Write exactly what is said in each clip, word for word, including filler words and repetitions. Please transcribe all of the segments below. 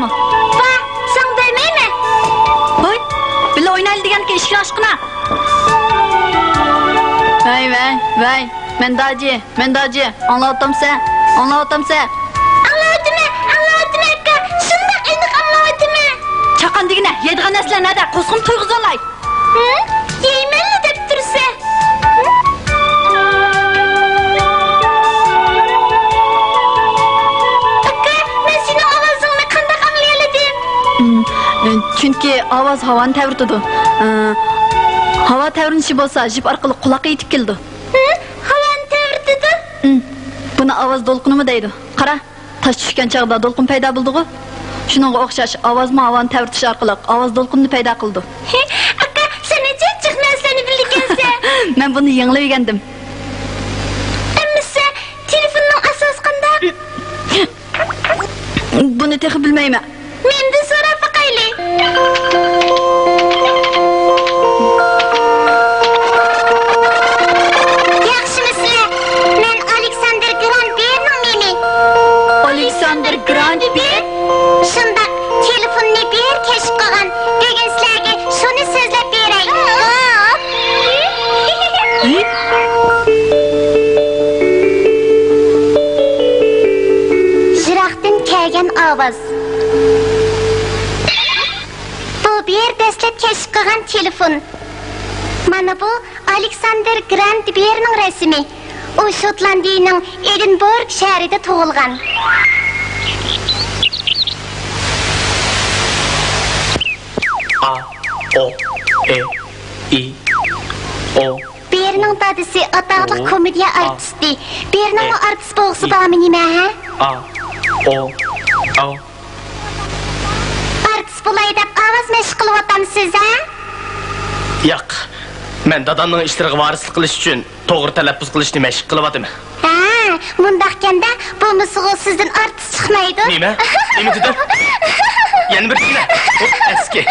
ۋاھ، ساڭا دەيمەيمەن. ھوي، بىللە ئوينايلى دېگەندىكىن ئىشىكنى ئاچقىنا. ۋەي، ۋەي، ۋەي، مەن داجى، مەن داجى، ئاڭلاۋاتامسەن؟ ئاڭلاۋاتامسەن؟ ئاڭلاۋاتىمەن، ئاڭلاۋاتىمەن ئاكا، شۇنداق ئېنىق ئاڭلاۋاتىمەن. چاققان دېگىنە، يەيدىغان نەرسىلەر نەدە؟ قورسىقىمنى تويغۇزۇۋالاي. ھە؟ يەيمەنلا دەپ تۇرسەن. ئاكا، مەن سېنىڭ ئاۋازىڭنى قانداق ئاڭلىيالىدىم؟ چۈنكى ئاۋاز ھاۋانى تەۋرىتىدۇ. ھاۋا تەۋرىنىشى بولسا ژىپ ئارقىلىق قۇلاققا يېتىپ كېلىدۇ. ھە؟ ھاۋانى تەۋرىتىدۇ؟ بۇنى ئاۋاز دولقۇنىمۇ دەيدۇ. قارا. تاش چۈشكەن چاغدا دولقۇن پەيدا بولىدىغۇ؟ شۇنىڭغا ئوخشاش، ئاۋازمۇ ھاۋانى تەۋرىتىش ئارقىلىق ئاۋاز دولقۇنىنى پەيدا قىلىدۇ. ھې، ئاكا، سەن ئەجەب جىق نەرسىلەرنى بىلىدىكەنسەن. مەن بۇنى يېڭىلا ئۆگەندىم. ئەمىسە، تېلېفوننىڭ ئاساسى قانداق؟ بۇنى تېخى بىلمەيمەن. مەندىن سوراپ باقايلى. ياخشىمۇسىلەر؟ مەن ئالېكساندىر گرانت بېرنىڭ مېمى. ئالېكساندىر گرانت بېر؟ شۇنداق، تېلېفوننى بېر كەشىپ قىلغان. بۈگۈن سىلەرگە شۇنى سۆزلەپ بېرەي. يىراقتىن كەلگەن ئاۋاز. بۇ بېر دەسلەپ كەشىپ قىلغان تېلېفون. مانا بۇ ئالېكساندېر گرانت بېرنىڭ رەسىمى. ئۇ شوتلاندىيىنىڭ ئېدىنبورگ شەھىرىدە تۇغۇلغان. ئا، ئو، ئې، ئى، ئو. بېرنىڭ دادىسى ئاتاقلىق كومېدىيە ئارتىستى. بېرنىڭمۇ ئارتىس بولغۇسى بارمۇ نېمە، ھە؟ ئا، ئو، ئاۋ. ئارتىس بولاي دەپ ئاۋاز مەشىق قىلىۋاتامسىز، ھە؟ ياق، مەن دادامنىڭ ئىشلىرىغا ۋارىسلىق قىلىش ئۈچۈن توغرا تەلەپپۇز قىلىشنى مەشىق قىلىۋاتىمەن. ھە، مۇنداقكەندە، بولمىسىغۇ سىزدىن ئارتىس چىقمايدۇ. نېمە؟ نېمە دېدىڭ؟ يەنە بىر دېگىنە. ئەسكى.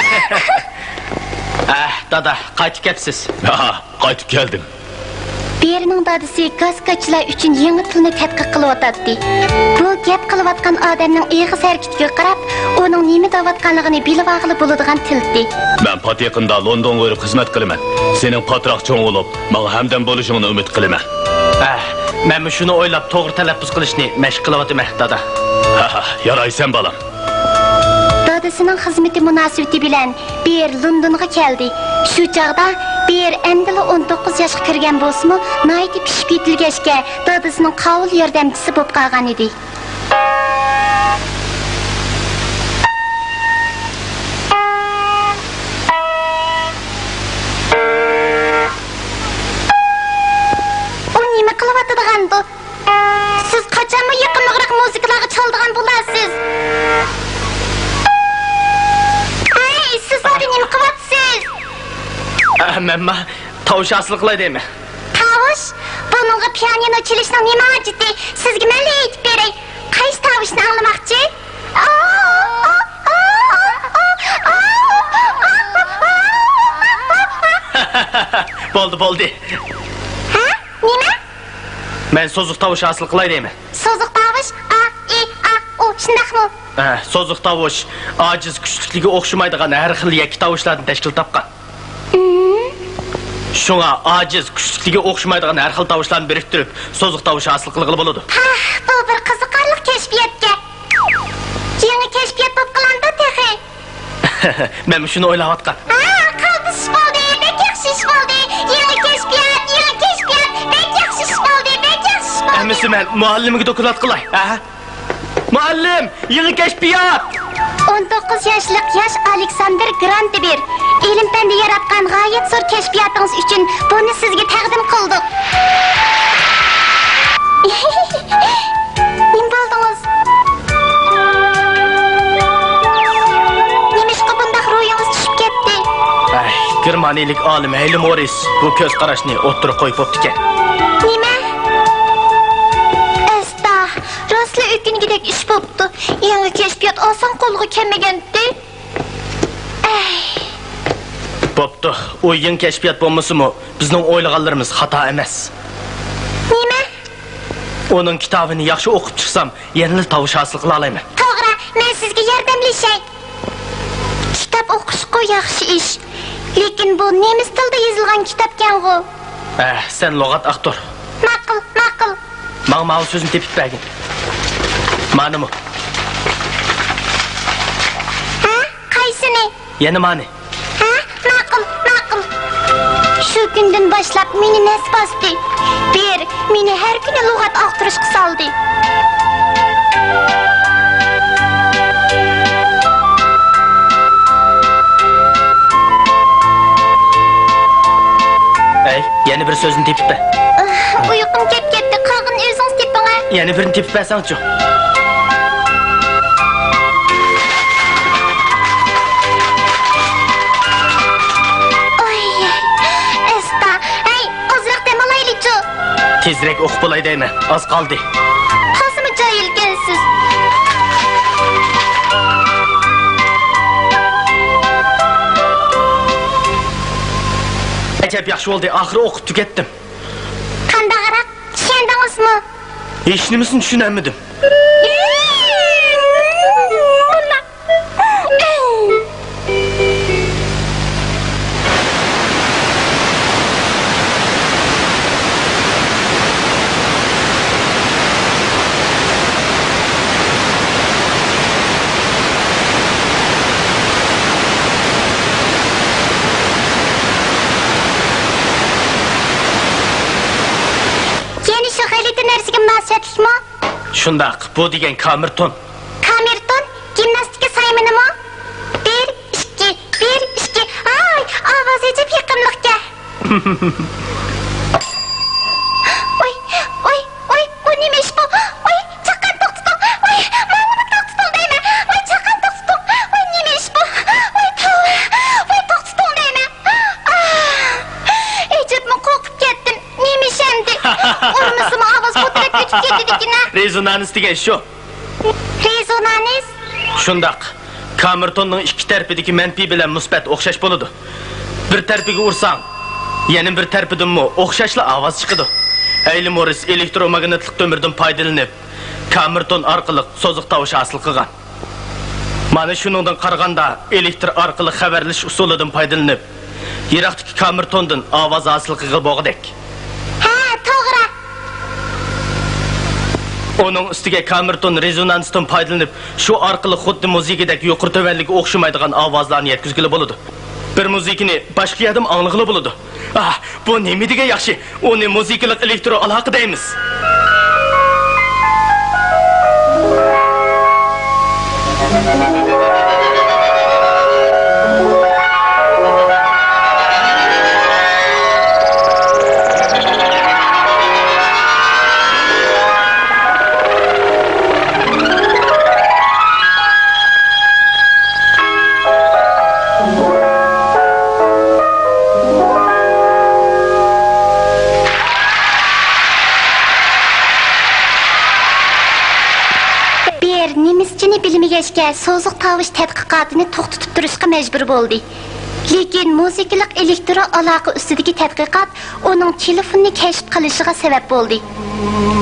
ئەھ، دادا، قايتىپ كەپسىز. ھا، قايتىپ كەلدىم. بېرنىڭ دادىسى گاسكاچىلار ئۈچۈن يېڭى تىلنى تەتقىق قىلىۋاتاتتى. بۇ گەپ قىلىۋاتقان ئادەمنىڭ ئېغىز ھەرىكىتىگە قاراپ، ئۇنىڭ نېمە دەۋاتقانلىقىنى بىلىۋالغىلى بولىدىغان تىلدى. مەن پات يېقىندا لوندونغا بېرىپ خىزمەت قىلىمەن. سېنىڭ پاتراق چوڭ بولۇپ، ماڭا ھەمدەم بولۇشۇڭنى ئۈمىد قىلىمەن. ئەھ، مەنمۇ شۇنى ئويلاپ توغرا تەلەپپۇز قىلىشنى مەشىق قىلىۋاتىمەن، دادا. ھە، ھە، يارايسەن، بالام. دادىسىنىڭ خىزمىتى مۇناسىۋىتى بىلەن بېر لوندونغا كەلدى. شۇ چاغدا بېر ئەمدىلا ئون توققۇز ياشقا كىرگەن بولسىمۇ، ناھايىتى پىشىپ يېتىلگەچكە، دادىسىنىڭ قاۋۇل ياردەمچىسى بولۇپ قالغان ئىدى. ئۇ نېمە قىلىۋاتىدىغاندۇ؟ سىز قاچانمۇ يېقىملىقراق مۇزىكىلارغا چالىدىغان بولارسىز؟ ئەي، سىز ئۇدا نېمە قىلىۋاتىسىز؟ ئە، مەنما تاۋۇش ھاسىل قىلاي دەيمەن. تاۋۇش؟ بۇنىڭغا پىيانىنو چېلىشنىڭ نېمە ھاجىتى؟ سىزگە مەنلا ئېيتىپ بېرەي. قايسى تاۋۇشنى ئاڭلىماقچى؟ بولدى، بولدى. ھە؟ نېمە؟ مەن سوزۇق تاۋۇش ھاسىل قىلاي دەيمەن. سوزۇق تاۋۇش، ئا، ئى، ئا، ئۇ، شۇنداقمۇ؟ ھە، سوزۇق تاۋۇش ئاجىز، كۈچلۈكلىرىگە ئوخشىمايدىغان ھەر خىل يەككە تاۋۇشلاردىن تەشكىل تاپقان. ھىم. شۇڭا ئاجىز، كۈچلۈكلىرىگە ئوخشىمايدىغان ھەر خىل تاۋۇشلارنى بىرىكتۈرۈپ، سوزۇق تاۋۇش ھاسىل قىلغىلى بولىدۇ. ھە، بۇ بىر قىزىقارلىق كەشپىياتكەن. يېڭى كەشپىيات بولۇپ قالامدۇ تېخى؟ مەنمۇ شۇنى ئويلاۋاتقان. ھا، قالتىس ئىش بولدى، بەك ياخشى ئىش بولدى. يېڭى كەشپىيات، يېڭى كەشپىيات، بەك ياخشى ئىش بولدى، بەك ياخشى ئىش بولدى. ئەمىسە مەن مۇئەللىمگە دوكلات قىلاي، ھە؟ مۇئەللىم، يېڭى كەشپىيات! ئون توققۇز ياشلىق ياش ئالېكساندىر گرانتبېر ئىلىم-پەندە ياراتقان غايەت زور كەشپىياتىڭىز ئۈچۈن بۇنى سىزگە تەقدىم قىلدۇق. نېمە بولدىڭىز؟ نېمىشقا بۇنداق روھىڭىز چۈشۈپ كەتتى؟ ئەي، گېرمانىيىلىك ئالىم ھەيلى موررىس بۇ كۆز قاراشنى ئوتتۇرىغا قويۇپ بوپتىكەن. نېمە؟ ئەستا، راستلا ئۆكۈنگۈدەك ئىش بوپتۇ. يېڭى كەشپىيات ئاسان قولغا كەلمىگەنتى. ئەي. بوپتۇ، ئۇ يېڭى كەشپىيات بولمىسىمۇ، بىزنىڭ ئويلىغانلىرىمىز خاتا ئەمەس. نېمە؟ ئۇنىڭ كىتابىنى ياخشى ئوقۇپ چىقسام، يەنىلا تاۋۇش ھاسىل قىلالايمەن. توغرا، مەن سىزگە ياردەملىشەي. كىتاب ئوقۇشقۇ ياخشى ئىش. لېكىن بۇ نېمىس تىلىدا يېزىلغان كىتابكەنغۇ؟ ھە، سەن لۇغەت ئاختۇر. ماقۇل، ماقۇل. ماڭا ماۋۇ سۆزنى تېپىپ بەرگىن. مانىمۇ؟ ھە؟ قايسىنى؟ يەنە مانى. ھە؟ ماقۇل، ماقۇل. شۇ كۈندىن باشلاپ مېنى نەس باستى. بېر مېنى ھەر كۈنى لۇغەت ئاختۇرۇشقا سالدى. ھەي، يەنە بىر سۆزنى تېپىپ بەر. ئاھ، ئۇيقۇم كەپ كەتتى، قالغىنىنى ئۆزىڭىز تېپىڭە. يەنە بىرنى تېپىپ بەرسەڭچۇ؟ ئاي، ئاستا. ھەي، ئازراق دەم ئالايلىچۇ. تېزرەك ئوقۇپ بولاي دەيمەن، ئاز قالدى. تازىمۇ جاھىلكەنسىز. ئەجەب ياخشى بولدى، ئاخىرى ئوقۇپ تۈگەتتىم. قانداقراق؟ چۈشەندىڭىزمۇ؟ ھېچنېمىسىنى چۈشىنەلمىدىم. يەنە شۇ غەلىتە نەرسىگە مۇناسىۋەتلىكمۇ؟ شۇنداق، بۇ دېگەن كامېرتون. كامېرتون؟ گىمناستىكا سايمىنىمۇ؟ بىر، ئىككى، بىر، ئىككى. ھاي، ئاۋازى ئەجەب يېقىملىقكەن. ۋاي، ۋاي، ۋاي، بۇ نېمە ئىش بۇ؟ ۋاي، چاققان توختىتىڭ. ۋاي، ماڭىمۇ توختىتىڭ دەيمەن. ۋاي، چاققان توختىتىڭ. ۋاي، نېمە ئىش بۇ؟ ۋاي، توۋا. ۋاي، توختىتىڭ دەيمەن. ئاھ، ئەجەبمۇ قورقۇپ كەتتىم. نېمە ئىش ئەمدى؟ ئۇرمىسىمۇ ئاۋاز بۇ تەرەپكە ئۆتۈپ كېتىدىكىن-ە. رېزونانس دېگەن شۇ. رېزونانس؟ شۇنداق. كامېرتوننىڭ ئىككى تەرىپىدىكى مەنپىي بىلەن مۇسبەت ئوخشاش بولىدۇ. بىر تەرىپىگە ئۇرساڭ، يەنە بىر تەرىپىدىنمۇ ئوخشاشلا ئاۋاز چىقىدۇ. ھەيلى موررىس ئېلېكتروماگنىتلىق تۆمۈردىن پايدىلىنىپ، كامېرتون ئارقىلىق سوزۇق تاۋۇش ھاسىل قىلغان. مانا شۇنىڭدىن قارىغاندا، ئېلېكتر ئارقىلىق خەۋەرلىشىش ئۇسۇلىدىن پايدىلىنىپ، يىراقتىكى كامېرتوندىن ئاۋاز ھاسىل قىلغىلى بولغۇدەك. ھە، توغرا. ئۇنىڭ ئۈستىگە كامېرتون رېزونانستىن پايدىلىنىپ، شۇ ئارقىلىق خۇددى مۇزىكىدەك يۇقىرى تۆۋەنلىكى ئوخشىمايدىغان ئاۋازلارنى يەتكۈزگىلى بولىدۇ. بىر مۇزىكىنى باشقا يەردىمۇ ئاڭلىغىلى بولىدۇ. ئاھ، بۇ نېمە دېگەن ياخشى! ئۇنى مۇزىكىلىق ئېلېكترو ئالاقە دەيمىز. بېر نېمىسچىنى بىلمىگەچكە، سوزۇق تاۋۇش تەتقىقاتىنى توختىتىپ تۇرۇشقا مەجبۇر بولدى. لېكىن مۇزىكىلىق ئېلېكترو ئالاقە ئۈستىدىكى تەتقىقات ئۇنىڭ تېلېفوننى كەشىپ قىلىشىغا سەۋەب بولدى.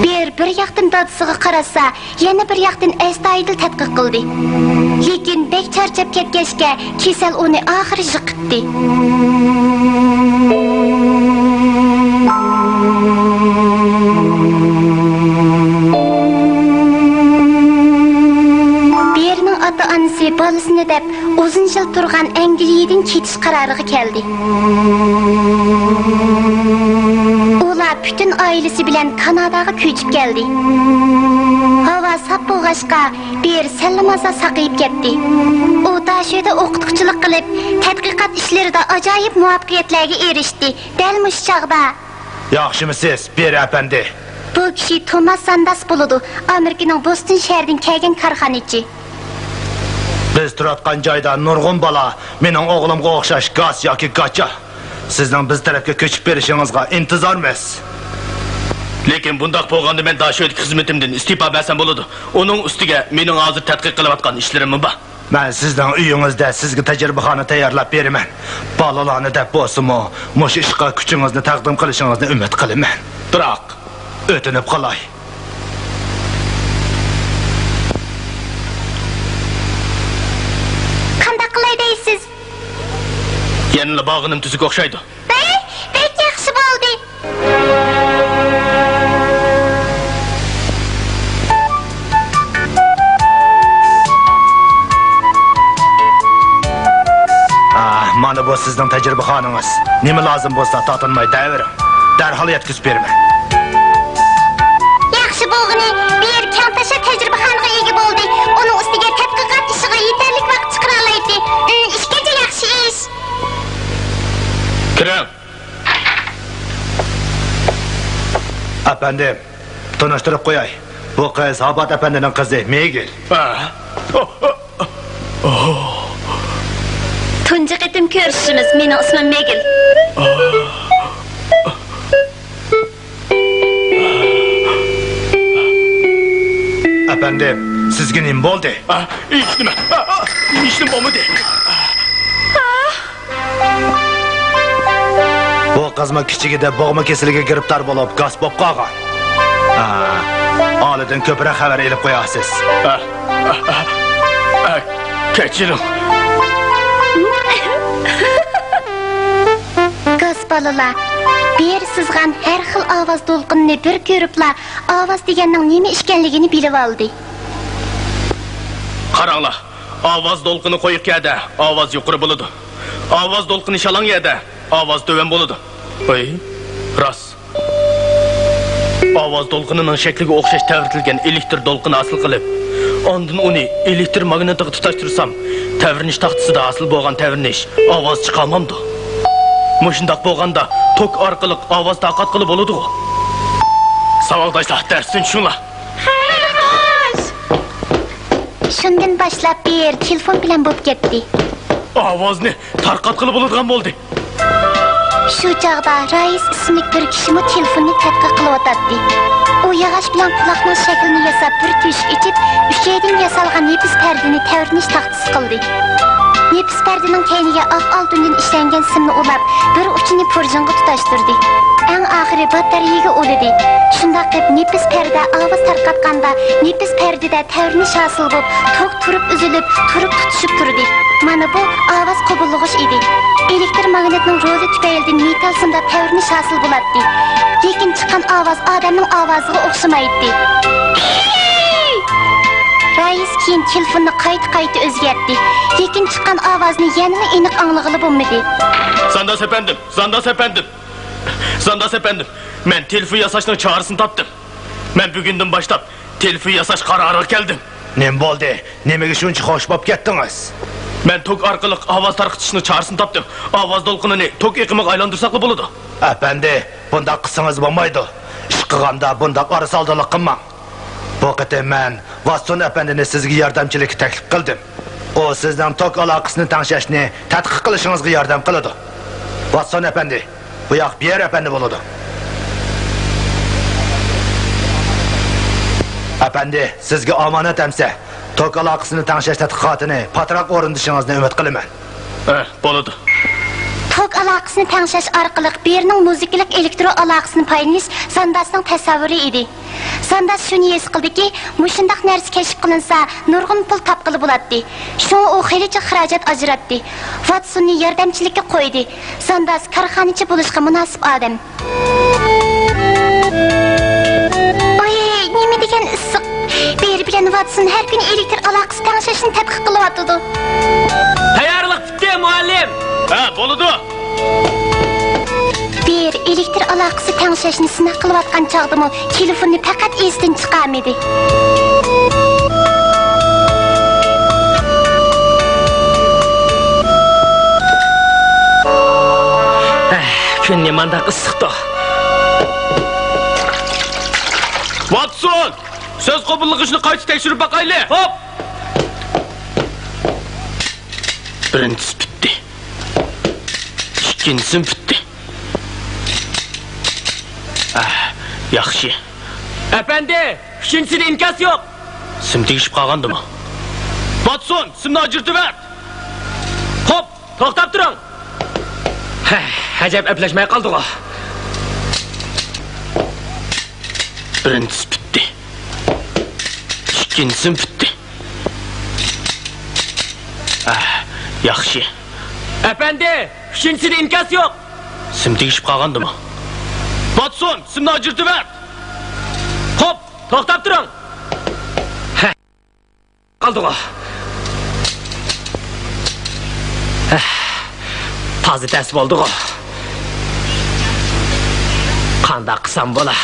بېر بىر ياقتىن دادىسىغا قاراتسا، يەنە بىر ياقتىن ئەستايىدىل تەتقىق قىلدى. لېكىن بەك چارچاپ كەتكەچكە، كېسەل ئۇنى ئاخىرى يىقىتتى. بېرنىڭ ئاتا-ئانىسى بالىسىنى دەپ ئۇزۇن يىل تۇرغان ئەنگلىيەدىن كېتىش قارارىغا كەلدى. ئۇلار پۈتۈن ئائىلىسى بىلەن كاناداغا كۆچۈپ كەلدى. ھاۋا ساپ بولغاچقا، بېر سەللىمازا ساقىيىپ كەتتى. ئۇ داشۆدە ئوقۇتقۇچىلىق قىلىپ، تەتقىقات ئىشلىرىدا ئاجايىپ مۇۋەپپەقىيەتلەرگە ئېرىشتى. دەل مۇشۇ چاغدا. ياخشىمۇسىز، بېر ئەپەندى؟ بۇ كىشى توماس سانداس بولىدۇ، ئامېرىكىنىڭ بوستون شەھىرىدىن كەلگەن كارخانىچى. بىز تۇرۇۋاتقان جايدا نۇرغۇن بالا مېنىڭ ئوغلۇمغا ئوخشاش گاس ياكى گاچا. سىزنىڭ بىز تەرەپكە كۆچۈپ بېرىشىڭىزغا ئىنتىزارمىز. لېكىن بۇنداق بولغاندا مەن داشۆدىكى خىزمىتىمدىن ئىستېپا بەرسەم بولىدۇ. ئۇنىڭ ئۈستىگە مېنىڭ ھازىر تەتقىق قىلىۋاتقان ئىشلىرىممۇ بار. مەن سىزنىڭ ئۆيىڭىزدە سىزگە تەجرىبىخانا تەييارلاپ بېرىمەن. بالىلارنى دەپ بولسىمۇ، مۇشۇ ئىشقا كۈچىڭىزنى تەقدىم قىلىشىڭىزنى ئۈمىد قىلىمەن. بىراق، ئۆتۈنۈپ قالاي. يەنىلا بارغىنىم تۈزۈك ئوخشايدۇ. بەك، بەك ياخشى بولدى. ئاھ، مانا بۇ سىزنىڭ تەجرىبىخانىڭىز. نېمە لازىم بولسا تارتىنماي دەۋېرىڭ. دەرھال يەتكۈزۈپ بېرىمەن. ياخشى بولغىنى، بىر كەڭتاشا تەجرىبىخانىغا ئىگە بولدى. ئۇنىڭ ئۈستىگە تەتقىقات ئىشىغا يېتەرلىك ۋاقىت چىقىرالايتتى. ئىم، ئىككىنچى ياخشى ئىش. كىرىڭ. ئەپەندىم، تونۇشتۇرۇپ قوياي. بۇ قىز ھابات ئەپەندىنىڭ قىزى، مېگىل. ئا. تۇنجى قېتىم كۆرۈشۈشىمىز. مېنىڭ ئىسمىم مېگىل. ئەپەندىم، سىزگە نېمە بولدى؟ ئا، ھېچنېمە. ئا، ئا، ھېچنېمە بولمىدى. بۇ قىزمۇ كىچىكىدە بوغما كېسىلىگە گىرىپتار بولۇپ، گاس بولۇپ قالغان. ئا، ئالىدىن كۆپرەك خەۋەر ئېلىپ قويارسىز. ئا، ئا، ئا، ئا، كەچۈرۈڭ. گاس بالىلار، بېرى سىزغان ھەر خىل ئاۋاز دولقۇنىنى بىر كۆرۈپلا، ئاۋاز دېگەننىڭ نېمە ئىكەنلىكىنى بىلىۋالدى. قاراڭلار، ئاۋاز دولقۇنى قويۇق يەردە ئاۋاز يۇقىرى بولىدۇ. ئاۋاز دولقۇنى شالاڭ يەردە ئاۋاز تۆۋەن بولىدۇ. ھەي، راست. ئاۋاز دولقۇنىنىڭ شەكلىگە ئوخشاش تەۋرىتىلگەن ئېلېكتر دولقۇنى ھاسىل قىلىپ، ئاندىن ئۇنى ئېلېكتر ماگنىتىغا تۇتاشتۇرسام، تەۋرىنىش تاختىسىدا ھاسىل بولغان تەۋرىنىش ئاۋاز چىقارمامدۇ؟ مۇشۇنداق بولغاندا توك ئارقىلىق ئاۋاز تارقاتقىلى بولىدىغۇ؟ ساۋاقداشلار، دەرستىن چۈشۈڭلار. شۇندىن باشلاپ بېرى تېلېفون بىلەن بولۇپ كەتتى. ئاۋازنى تارقاتقىلى بولىدىغان بولدى. شۇ چاغدا رايىس ئىسىملىك بىر كىشىمۇ تېلېفوننى تەتقىق قىلىۋاتاتتى. ئۇ ياغاچ بىلەن قۇلاقنىڭ شەكلىنى ياساپ، بىر تۆشۈك ئېچىپ، ئۈچەيدىن ياسالغان نېپىز پەردىنى تەۋرىنىش تاختىسى قىلدى. نېپىز پەردىنىڭ كەينىگە ئاق ئالتۇندىن ئىشلەنگەن سىمنى ئۇلاپ، بىر ئۇچىنى پۇرژىنغا تۇتاشتۇردى. ئەڭ ئاخىرى باتارېيىگە ئۇلىدى. شۇنداق قىلىپ، نېپىز پەردە ئاۋاز تارقاتقاندا، نېپىز پەردىدە تەۋرىنىش ھاسىل بولۇپ، توك تۇرۇپ ئۈزۈلۈپ، تۇرۇپ تۇتىشىپ تۇردى. مانا بۇ ئاۋاز قوبۇللىغۇچ ئىدى. ئېلېكتر ماگنىتنىڭ رولى تۈپەيلىدىن مېتال سىمدا تەۋرىنىش ھاسىل بولاتتى. لېكىن چىققان ئاۋاز ئادەمنىڭ ئاۋازىغا ئوخشىمايتتى. رايىس كېيىن تېلېفوننى قايتا-قايتا ئۆزگەرتتى. لېكىن چىققان ئاۋازنى يەنىلا ئېنىق ئاڭلىغىلى بولمىدى. زانداس ئەپەندىم، زانداس ئەپەندىم، زانداس ئەپەندىم، مەن تېلېفون ياساشنىڭ چارىسىنى تاپتىم. مەن بۈگۈندىن باشلاپ تېلېفون ياساش قارارىغا كەلدىم. نېمە بولدى؟ نېمىگە شۇنچە خوش بولۇپ كەتتىڭىز؟ مەن توك ئارقىلىق ئاۋاز تارقىتىشنىڭ چارىسىنى تاپتىم. ئاۋاز دولقۇنىنى توك ئېقىمىغا ئايلاندۇرساقلا بولىدۇ. ئەپەندى، بۇنداق قىلسىڭىز بولمايدۇ. ئىش قىلغاندا بۇنداق ئارىسالدىلىق قىلماڭ. بۇ قېتىم مەن ۋاتسون ئەپەندىنى سىزگە ياردەمچىلىككە تەكلىپ قىلدىم. ئۇ سىزنىڭ توك ئالاقىسىنى تەڭشەشنى تەتقىق قىلىشىڭىزغا ياردەم قىلىدۇ. ۋاتسون ئەپەندى، بۇ ياق بىيەر ئەپەندى بولىدۇ. ئەپەندى، سىزگە ئامانەت ئەمسە، توك ئالاقىسىنى تەڭشەش تەتقىقاتىنى پاتراق ئورۇندىشىڭىزنى ئۈمىد قىلىمەن. ئە، بولىدۇ. توك ئالاقىسىنى تەڭشەش ئارقىلىق بىرنىڭ مۇزىكىلىق ئېلېكترو ئالاقىسىنى پايدىلىنىش زانداسنىڭ تەسەۋۋۇرى ئىدى. زانداس شۇنى ھېس قىلدىكى، مۇشۇنداق نەرسە كەشىپ قىلىنسا، نۇرغۇن پۇل تاپقىلى بولاتتى. شۇڭا ئۇ خېلىچە خىراجەت ئاجراتتى. ۋاتسوننى ياردەمچىلىككە قويدى. زانداس كارخانىچى بولۇشقا مۇناسىپ ئادەم. ئوي، نېمە دېگەن ئىسسىق! بېرى بىلەن ۋاتسون ھەر كۈنى ئېلېكتر ئالاقىسى تەڭشەشنى تەتقىق قىلىۋاتىدۇ. تەييارلىق پۈتتى، مۇئەللىم! ھە، بولىدۇ. بېرى ئېلېكتر ئالاقىسى تەڭشەشنى سىناق قىلىۋاتقان چاغدىمۇ تېلېفوننى پەقەت ئېسىدىن چىقارمىدى. ئەھ، كۈن نېمانداق ئىسسىقتۇ. ۋاتسون! سۆز قوبۇللىغۇچنى قايتا تەكشۈرۈپ باقايلى. خوپ! بىرىنچىسى پۈتتى. ئىككىنچىسىمۇ پۈتتى. ئەھ، ياخشى. ئەپەندى، ئۈچىنچىسىدە ئىنكاس يوق. سىم تېگىشىپ قالغاندىمۇ؟ ۋاتسون، سىمنى ئاجرىتىۋەت. خوپ، توختاپ تۇرۇڭ. ھە، ئەجەب ئەپلەشمەي قالدىغۇ. بىرىنچىسى پۈتتى. ئىككىنچىسىمۇ پۈتتى. ئەھ، ياخشى. ئەپەندى، ئۈچىنچىسىدە ئىنكاس يوق. سىم تېگىشىپ قالغاندىمۇ؟ ۋاتسون، سىمنى ئاجرىتىۋەت! خوپ، توختاپ تۇرۇڭ! ھە. قالدىغۇ. ھە. تازا تەس بولدىغۇ. قانداق قىلسام بولا؟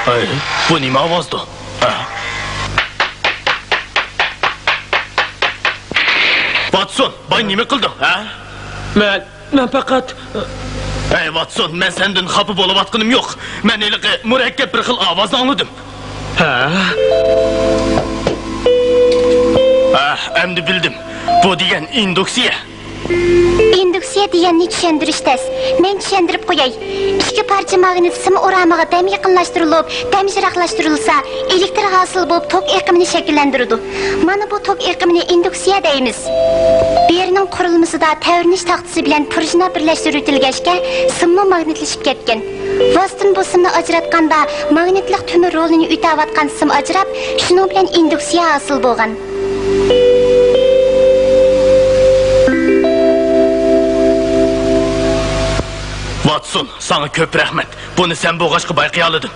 ئەي، بۇ نېمە ئاۋازدۇ؟ ۋاتسون، باي، نېمە قىلدىڭ، ھە؟ مەن، مەن پەقەت. ئەي، ۋاتسون، مەن سەندىن خاپا بولۇۋاتقىنىم يوق. مەن ھېلىقى مۇرەككەپ بىر خىل ئاۋازنى ئاڭلىدىم. ھە؟ ھە، ئەمدى بىلدىم. بۇ دېگەن ئىندۇكسىيە. ئىندۇكسىيە دېگەننى چۈشەندۈرۈش تەس. مەن چۈشەندۈرۈپ قوياي. ئىككى پارچە ماگنىت سىم ئورامىغا دەم يېقىنلاشتۇرۇلۇپ، دەم يىراقلاشتۇرۇلسا، ئېلېكتر ھاسىل بولۇپ، توك ئېقىمىنى شەكىللەندۈرىدۇ. مانا بۇ توك ئېقىمىنى ئىندۇكسىيە دەيمىز. بېرنىڭ قۇرۇلمىسىدا تەۋرىنىش تاختىسى بىلەن پۇرژنا بىرلەشتۈرۈۋېتىلگەچكە، سىممۇ ماگنىتلىشىپ كەتكەن. ۋاتسون بۇ سىمنى ئاجراتقاندا، ماگنىتلىق تۈمۈر رولىنى ئۆتەۋاتقان سىم ئاجراپ، شۇنىڭ بىلەن ئىندۇكسىيە ھاسىل بولغان. ۋاتسون، ساڭا كۆپ رەھمەت. بۇنى سەن بولغاچقا بايقىيالىدىم.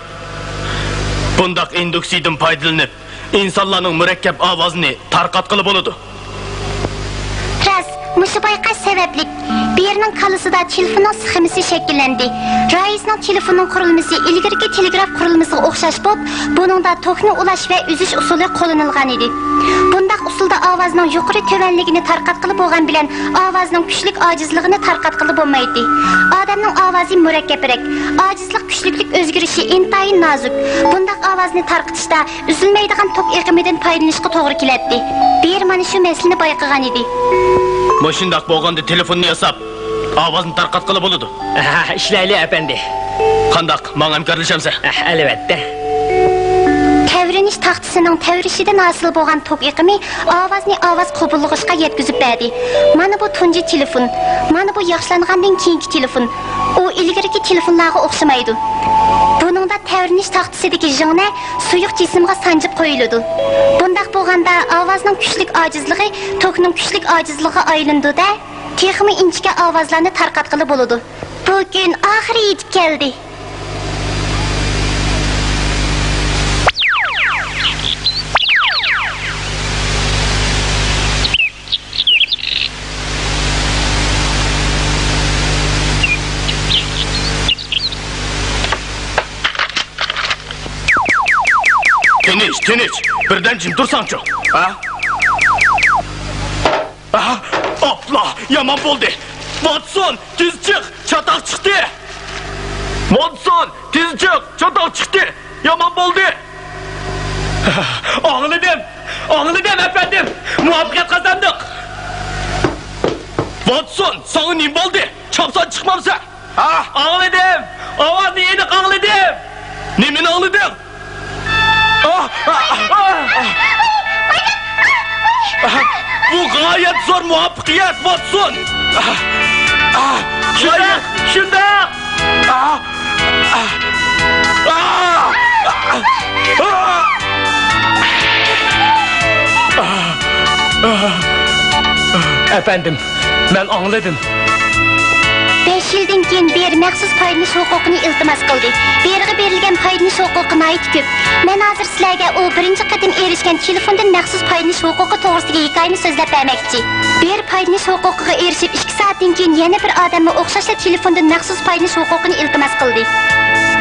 بۇنداق ئىندۇكسىيىدىن پايدىلىنىپ، ئىنسانلارنىڭ مۇرەككەپ ئاۋازىنى تارقاتقىلى بولىدۇ. راست، مۇشۇ بايقاش سەۋەبلىك، بېرنىڭ كاللىسىدا تېلېفوننىڭ سخېمىسى شەكىللەندى. رايسنىڭ تېلېفوننىڭ قۇرۇلمىسى ئىلگىرىكى تېلېگراف قۇرۇلمىسىغا ئوخشاش بولۇپ، بۇنىڭدا توكنى ئۇلاش ۋە ئۈزۈش ئۇسۇلى قوللىنىلغانىدى. بۇنداق ئۇسۇلدا ئاۋازنىڭ يۇقىرى تۆۋەنلىكىنى تارقاتقىلى بولغان بىلەن، ئاۋازنىڭ كۈچلۈك ئاجىزلىقىنى تارقاتقىلى بولمايتتى. ئادەمنىڭ ئاۋازى مۇرەككەپرەك. ئاجىزلىق كۈچلۈكلۈك ئۆزگىرىشى ئىنتايىن نازۇك. بۇنداق ئاۋازنى تارقىتىشتا ئۈزۈلمەيدىغان توك ئېقىمىدىن پايدىلىنىشقا توغرا كېلەتتى. بېر مانا شۇ مەسىلىنى بايقىغانىدى. مۇشۇنداق بولغاندا تېلېفوننى ياساپ، ئاۋازنى تارقاتقىلى بولىدۇ. ھە، ئىشلەيلى، ئەپەندى. قانداق، ماڭا ھەمكارلىشامسەن؟ ھە، ئەلۋەتتە. تەۋرىنىش تاختىسىنىڭ تەۋرىشىدىن ھاسىل بولغان توك ئېقىمى ئاۋازنى ئاۋاز قوبۇللىغۇچقا يەتكۈزۈپ بەردى. مانا بۇ تۇنجى تېلېفون. مانا بۇ ياخشىلانغاندىن كېيىنكى تېلېفون. ئۇ ئىلگىرىكى تېلېفونلارغا ئوخشىمايدۇ. بۇنىڭدا تەۋرىنىش تاختىسىدىكى ژىڭنە سۇيۇق جىسىمغا سانجىپ قويۇلىدۇ. بۇنداق بولغاندا ئاۋازنىڭ كۈچلۈك ئاجىزلىقى توكنىڭ كۈچلۈك ئاجىزلىقىغا ئايلىنىدۇ-دە، تېخىمۇ ئىنچىكە ئاۋازلارنى تارقاتقىلى بولىدۇ. بۇ كۈن ئاخىرى يېتىپ كەلدى. تىنچ، تىنچ. بىردەم جىم تۇرساڭچۇ. ھە؟ ئاھ، ئاپلا، يامان بولدى. ۋاتسون، تېز چىق، چاتاق چىقتى. ۋاتسون، تېز چىق، چاتاق چىقتى. يامان بولدى. ئاڭلىدىم، ئاڭلىدىم، ئەپەندىم. مۇۋەپپەقىيەت قازاندۇق. ۋاتسون، ساڭا نېمە بولدى؟ چاپسان چىقمامسەن؟ ھە؟ ئاڭلىدىم. ئاۋازنى ئېنىق ئاڭلىدىم. نېمىنى ئاڭلىدىڭ؟ ئاھ! بۇ غايەت زور مۇۋەپپەقىيەت، ۋاتسون! شۇنداق، شۇنداق! ئەپەندىم، مەن ئاڭلىدىم. بەش يىلدىن كېيىن بېر مەخسۇس پايدىلىنىش ھوقۇقىنى ئىلتىماس قىلدى. بېرغا بېرىلگەن پايدىلىنىش ھوقۇقى ناھايىتى كۆپ. مەن ھازىر سىلەرگە ئۇ بىرىنچى قېتىم ئېرىشكەن تېلېفوندىن مەخسۇس پايدىلىنىش ھوقۇقى توغرىسىدىكى ھېكايىنى سۆزلەپ بەرمەكچى. بېر پايدىلىنىش ھوقۇقىغا ئېرىشىپ ئىككى سائەتتىن كېيىن يەنە بىر ئادەممۇ ئوخشاشلا تېلېفوندىن مەخسۇس پايدىلىنىش ھوقۇقىنى ئىلتىماس قىلدى.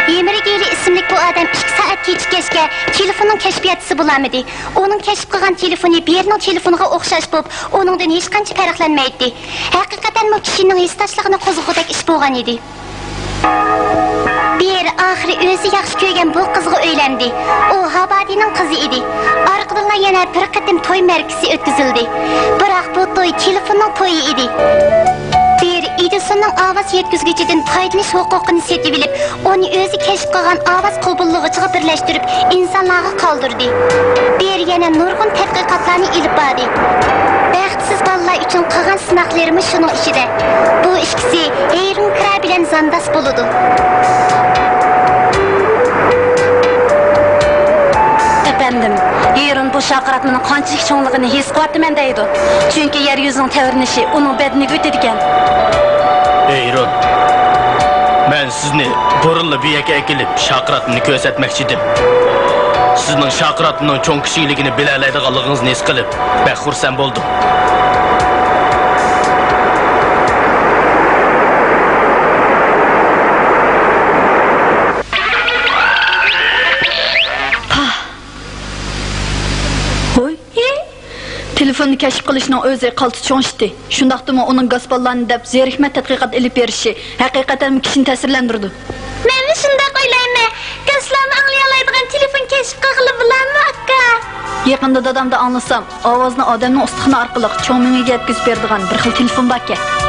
ھېمرى گېرى ئىسىملىك بۇ ئادەم ئىككى سائەت كېچىككەچكە تېلېفوننىڭ كەشپىياتچىسى بولالمىدى. ئۇنىڭ كەشىپ قىلغان تېلېفونى بېرنىڭ تېلېفونىغا ئوخشاش بولۇپ، ئۇنىڭدىن ھېچقانچە پەرقلەنمەيتتى. ھەقىقەتەنمۇ كىشىنىڭ ھېسداشلىقىنى قوزغىغۇدەك ئىش بولغان ئىدى. بېر ئاخىرى ئۆزى ياخشى كۆرگەن بۇ قىزغا ئۆيلەندى. ئۇ ھابادىنىڭ قىزى ئىدى. ئارقىدىنلا يەنە بىر قېتىم توي مەرىكىسى ئۆتكۈزۈلدى. بىراق بۇ توي تېلېفوننىڭ تويى ئىدى. بېر ئېدىسوننىڭ ئاۋاز يەتكۈزگۈچىدىن پايدىلىنىش ھوقۇقىنى سېتىۋېلىپ، ئۇنى ئۆزى كەشىپ قىلغان ئاۋاز قوبۇللىغۇچىغا بىرلەشتۈرۈپ، ئىنسانلارغا قالدۇردى. بېر يەنە نۇرغۇن تەتقىقاتلارنى ئېلىپ باردى. بەختسىز بالىلار ئۈچۈن قىلغان سىناقلىرىمۇ شۇنىڭ ئىچىدە. بۇ ئىككىسى ھېيرونكرا بىلەن زانداس بولىدۇ. ئەپەندىم، چوڭلۇقىنى ھېس قىلىۋاتىمەن دەيدۇ. چۈنكى يەر يۈزىنىڭ تەۋرىنىشى ئۇنىڭ بەدىنىگە ئۆتىدىكەن. ئېيرون، مەن سىزنى بۇرۇنلا بۇ يەرگە ئەكېلىپ، شاكراتنى كۆرسەتمەكچىدىم. سىزنىڭ شاكراتنىڭ چوڭ كىچىكلىكىنى بىلەلەيدىغانلىقىڭىزنى ھېس قىلىپ، بەك خۇرسەن بولدۇم. ھوي! تېلېفوننى كەشىپ قىلىشنىڭ ئۆزى قالتىس چوڭ ئىشتى. شۇنداقتىمۇ ئۇنىڭ گاز باللارنى دەپ زېرىكمەي تەتقىقات ئېلىپ بېرىشى ھەقىقەتەنمۇ كىشىنى تەسىرلەندۈرىدۇ. مەنمۇ شۇنداق ئويلايمەن. گاز باللارنى ئاڭلىيالايدىغان تېلېفون كەشىپ قىلغىلى بولامدۇ، ئاكا؟ يېقىندا دادامدىن ئاڭلىسام، ئاۋازنى ئادەمنىڭ ئۇستىخىنى ئارقىلىق چوڭ مېڭىگە يەتكۈزۈپ بېرىدىغان بىر خىل تېلېفون باركەن.